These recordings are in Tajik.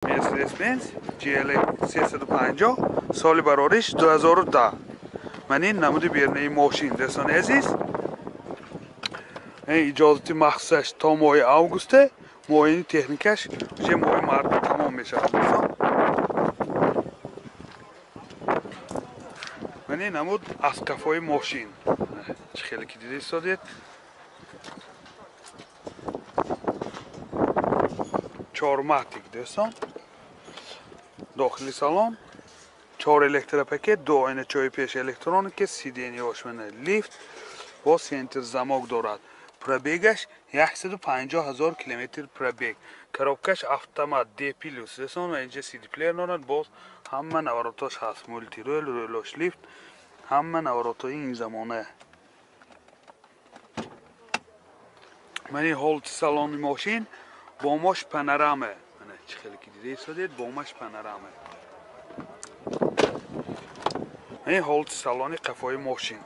Mercedes-Benz GLA 350 соли барориш 2010. Ман ин намуди берунаи мошин, дӯстони азиз. Иҷозати махсусаш то моҳи августе, муоини техникаш уже моҳи март тамом мешавад, дӯстон. Ман ин намуд аз қафои мошин. Чӣ хеле ки дида истодед. Чорматик, дӯстон. Дохили салон 4 электропакет, 2 оиначаҳои пеш электроника, сиденьяш мана лифт бо центр замок дорад. Пробегаш 150 ҳазор километр пробег. Коробкаш автомат D+, дӯстон, ва инҷа CD плеер дорад, боз ҳама наворотош ҳаст, мултирол, ролош лифт, ҳама наворотҳои ин замона. Мани ҳолати салони мошин бомош панорама. Мана чӣ хеле ки дида истодед, бомаш панорама. Ин ҳолати салони қафои мошин.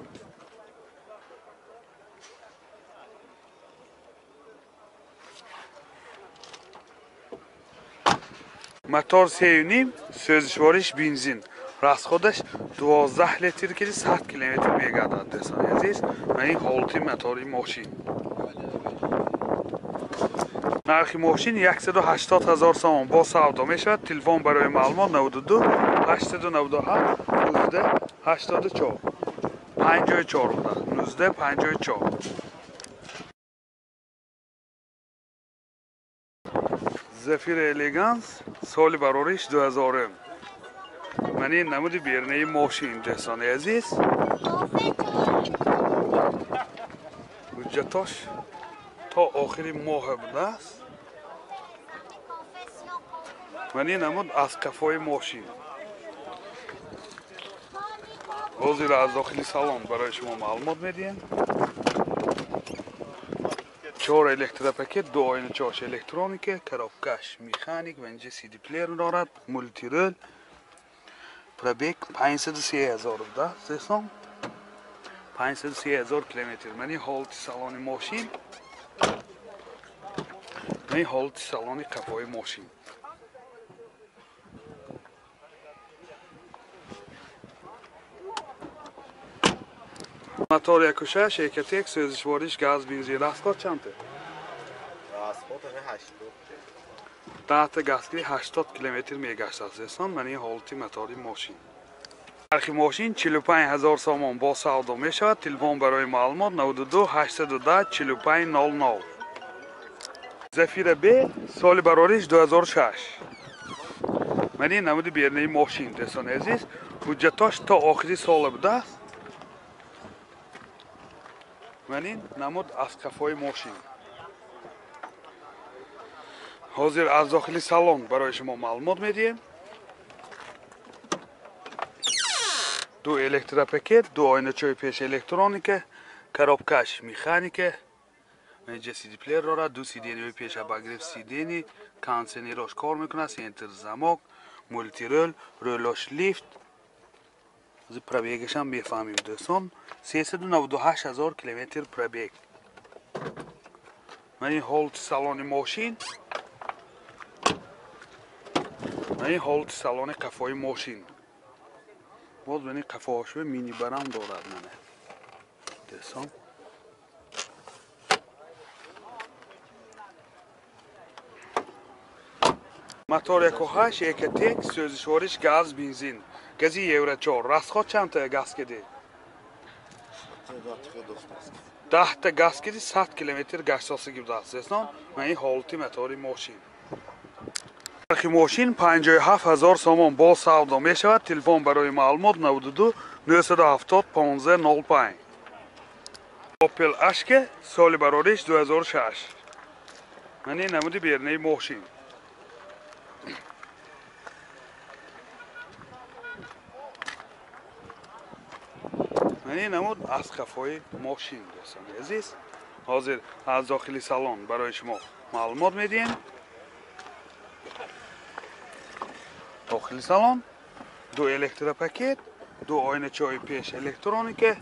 Мотор 3.5, сӯзишвориш бензин. Расходаш 12 литр ки 100 километр мегардад, дӯстони азиз. Ман ин ҳолати мотори мошин. Нархи мошин 180 ҳазор сомон бо савдо мешавад. Телефон барои маълумот 92 897 19 84 54 буда 19 54. Zafira Elegance соли барориш 2000. Ман ин намуди берунаи мошин, дӯстони азиз. Ҳуҷҷатош то охири моҳ будааст. Ман ин намуд аз қафои мошин. Ҳозир аз дохили салон барои шумо маълумот медиҳем. 4 электропакет, 2 оиначаҳош электроника, коробкаш механик ва инҷа CD плеер дорад, мултирол. Пробег 503 ҳазор будааст, дӯстон. 503 ҳазор километр. Ман ин ҳолати салони мошин. Ман ин ҳолати салони қафои мошин. Мотор 1.6 Ecotec, сӯзишвориш газ, бензин. Расход чанд? Расход 80. 10 газгири 80 километр мегаштад, дӯстон. Ман ин ҳолати мотори мошин. Нархи мошин 45 ҳазор сомон бо савдо мешавад. Телефон барои маълумот 92 810 45 00. Zafira B соли барориш 2006. Ман ин намуди берунаи мошин, дӯстони азиз. Ҳуҷҷатош то охири сола будааст. Ман ин намуд аз қафои мошин. Ҳозир аз дохили салон барои шумо маълумот медиҳем. 2 электропакет, 2 оиначаҳои пеш электроника, коробкаш механика, инҷа CD плеер дорад, 2 сиденьяҳои пеш обогрев сиденьи, кондиционерош кор мекунад, центр замок, мултирол, ролош лифт. Аз пробегашам мефаҳмем, дӯстон. 398 ҳазор километр пробег. Ман ин ҳолати салони мошин. Ман ин ҳолати салони қафои мошин. Боз ман ин қафоҳошо минибарам дорад, мана. Дӯстон. Мотор 1.8 Ecotec, сӯзишвориш газ, бензин. Гази Евро 4. Расход чанд та газ киди? 10 та газ киди 100 километр гаштосиги будааст, дӯстон. Ман ин ҳолати мотори мошин. Нархи мошин 57 ҳазор сомон бо савдо мешавад. Телефон барои маълумот 92 970 15 05. Opel Ashke соли барориш 2006. Ман ин намуди берунаи мошин. Ман ин намуд аз қафои мошин, дӯстони азиз. Ҳозир аз дохили салон барои шумо маълумот медиҳем. Дохили салон 2 электропакет, 2 оиначаҳои пеш электроника,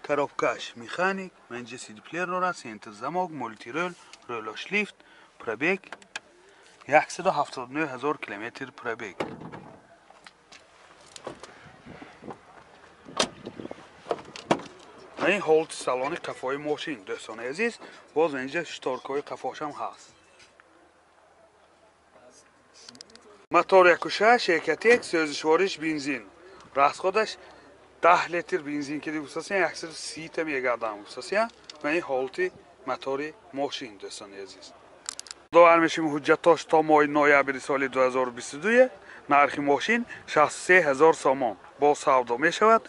коробкаш механик, инҷа CD плеер дорад, центр замок, мултирол, ролош лифт, пробег 179 ҳазор километр пробег. Ин ҳолати салони қафои мошин, дӯстони азиз, боз инҷа шторкҳои қафошам ҳаст. Мотор 1.6 Экотек, сӯзишвориш бензин. Расходаш 10 литр бензин ки гуфтасен 130 та мегардам гуфтасен. Ман ин ҳолати мотори мошин, дӯстони азиз. Довар мешим ҳуҷҷатош то моҳи ноябри соли 2022. Нархи мошин 63 ҳазор сомон. Бо савдо мешавад.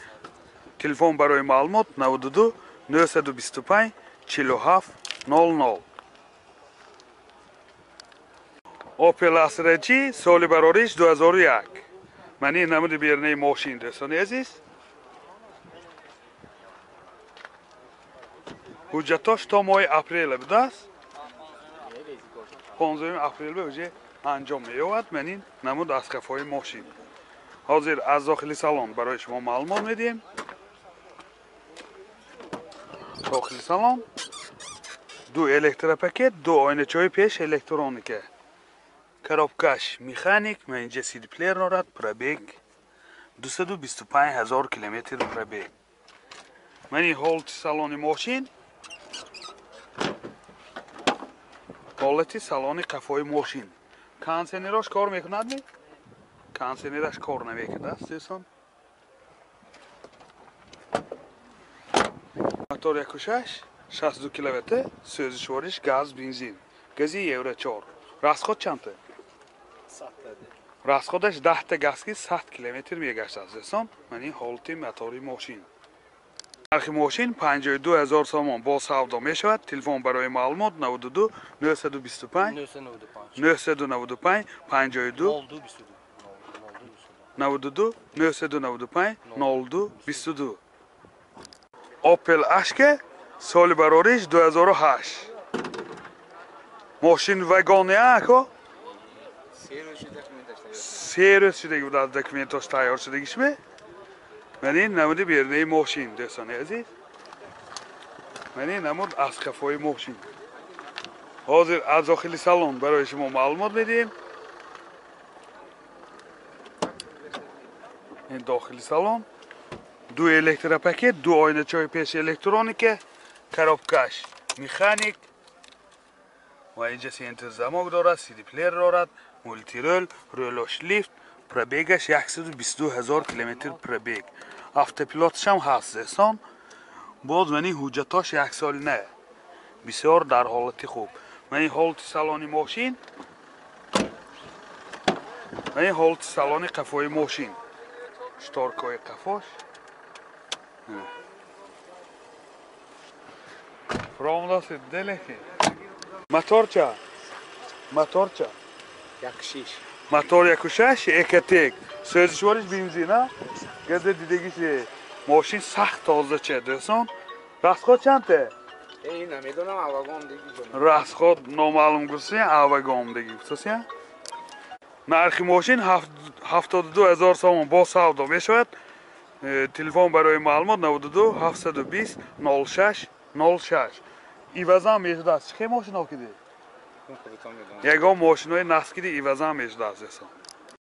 Телефон барои маълумот 92 925 47 00. Opel Astra G соли барориш 2001. Ман ин намуди бернаи мошин, дӯстони азиз. Ҳуҷҷатош то моҳи апрел будааст. 15 апрел ба ҳуҷҷа анҷом меёбад. Ман ин намуд аз қафои мошин. Ҳозир аз дохили салон барои шумо маълумот медиҳем. Дохили салон ду электропакет, ду оиначаҳои пеш электроника. Коробкаш механик, ман инҷа CD плеер дорад, пробег 225 ҳазор километр пробег. Ман ин ҳолати салони мошин, ҳолати салони қафои мошин. Кондиционерош кор мекунад ми? Кондиционераш кор намекунад, дӯстон. Мотор 1.6, 62 киловатт, сӯзишвориш газ, бензин. Гази Евро 4. Расход чандта? Расходаш 10 та газ ки 100 километр мегаштад, дӯстон. Ман ин ҳолати мотори мошин. Нархи мошин 52 ҳазор сомон бо савдо мешавад. Телефон барои маълумот 92 925 995 52 92 995 02 22. Opel Ashke соли барориш 2008. Мошин вагон яко? Се рӯз шудаги буд аз документош тайёр шудагишме? Ман ин намуди бернаи мошин, дӯстони азиз. Ман ин намуд аз қафои мошин. Ҳозир аз дохили салон барои шумо маълумот медиҳем. Ин дохили салон ду электропакет, ду оиначаҳои пеш электроника, коробкаш механик ва инҷа центр замок дорад, CD плеер дорад, мултирол, рӯлош лифт, пробегаш 122 ҳазор километр пробег. Автопилотшам ҳаст, дӯстон. Боз ман ин ҳуҷҷатош як сол не. Бисёр дар ҳолати хуб. Ман ин ҳолати салони мошин, ман ин ҳолати салони қафои мошин. Шторкҳои қафош. Промдаси делеки. Моторча? Моторча? 1.6. Мотор 1.6 Экотек. Сӯзишвориш бензин, а? Газа дидагиши. Мошин сахт тозача, дӯстон. Расход чандта? Намедонам, авагом диги. Расход номаълум гуфтасен, авагом диги гуфтасен. Нархи мошин 72 ҳазор сомон бо савдо мешавад. Телефон барои маълумот 92 720 06 06. Ивазам мешудааст. Чӣ хел мошино киди? Ягон мошинои насб киди ивазам мешудааст, дӯстон.